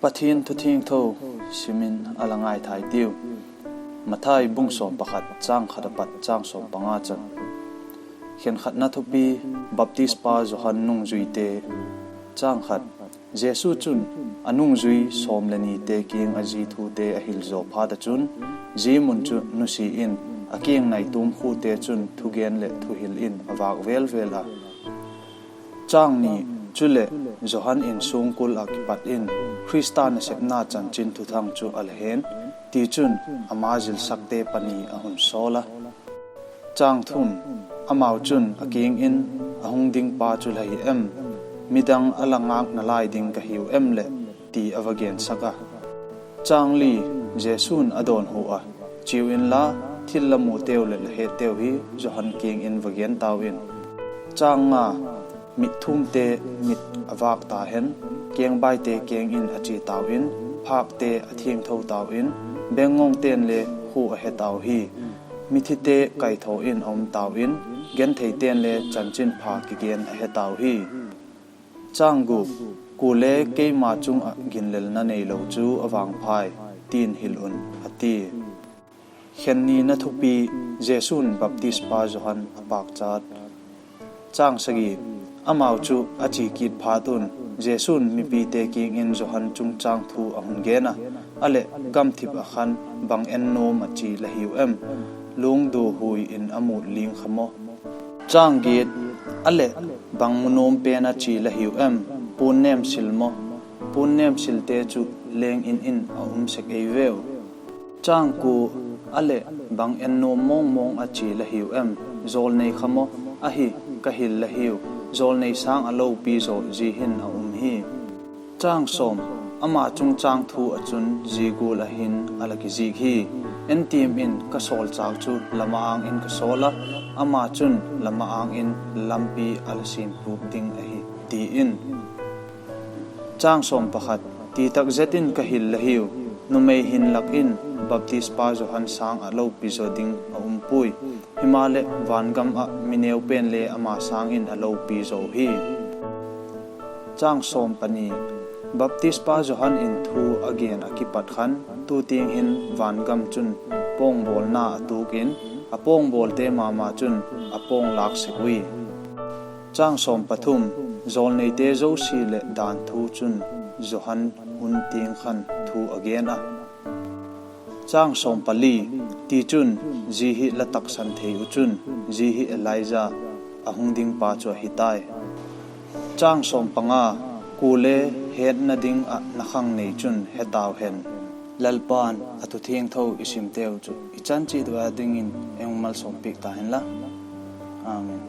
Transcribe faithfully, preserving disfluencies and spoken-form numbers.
Pathian thu thiangtho sim in a la ngaithai tiu. Mathai bung sawm pakhat, châng khat apat châng sawm panga chan. Khenkhatna thupi: Baptispa Johan nungzuite. Châng khat. Jesu chun a nungzui sawm leh nite kiang a zi thute a hil zaw phat ah chun, zia mun chu nusia in, a kiang naituam khuate chun thugen leh thuhil in a vâk vêl vêl a. Chuleh, Johan in suangkul ah kipat in Khrista nasepna chanchin thuthang chu a la hen; tichun, ama zilsakte pani a hun sawl a. Châng thum. Amau chun a kiang in, A hung dingpa chu la hi em? Midang a la ngâkna lai ding ka hiu em leh? ti a va gensak a. Châng li. Jesu'n a dawnhu a, Chiau inla, thil la muteu leh la hetteu hi Johan kiang in va gen tau in. Châng nga. Mitthumte mit a vâk ta hen, kengbaite keng in a chia tau in, phâkte a thiangtho tau in, bengngongte'n le khua a he tau hi. Mithite kaitho in a um tau in, gentheite'n le chanchin pha kigen a he tau hi. Châng gup. Kuale keima chung ah ginlelna neilo chu a vangphai, ti'n hil un, a ti. Khennina thupi: Jesu'n Baptispa Johan a pâkchat. Châng sagi. Amau chu a chia kit phat un, Jesu'n mipite kiang in Johan chungchâng thu a hun gen a, A leh, gamthip ah khan bang en nuam a chia la hiu em? Luang duahui in a mût ling kha maw? Châng giat. A leh, bang mu nuam pen a chia la hiu em? Puan nêm sil maw? Puan nêm silte chu leng In in a um sek ei veu. Châng kua. A leh, bang en nuam mawngmawng a chia la hiu em? Jawlnei kha maw? Ahi, ka hil la hiu, jawlnei sâng ah lopi zaw zia hin a um hi. Châng sawm. Ama chungchâng thu ah chun zia gual ah hin a la kizik hi: Entiam in, ka sawlchâk chu la ma-âng in ka sawl a, ama chun la ma-âng in lampi a la siamtuak ding ahi, ti in. Châng sawm pakhat. Titak zet in ka hil la hiu, numei hin lak in Baptispa Johan sâng ah lopi zaw ding a um puai; himaleh, vangam ah mi neu pen le ama sâng in a lopi zo hi. Châng sawm pani. Baptispa Johan in thu a gen ah kipat khan, tu tiang hin vangam chun pawngbawlna a tuak in, a pawngbawlte ma ma chun a pawng lâk sek ui. Châng sawm pathum. Jawlneite zosia leh danthu chun Johan hun tiang khan thu a gen a. Châng sawm pali. Tichun, zia hi la taksan thei uh chun, zia hi Elija, a hung dingpa chu ahi tai. Châng sawm panga. Kuale hetna ding ah na khangnei chun he tau hen. Lalpa'n a thu thiangtho i simteu chu i chan chiat ua dingin ei malsawmpiak ta hen la. Amen.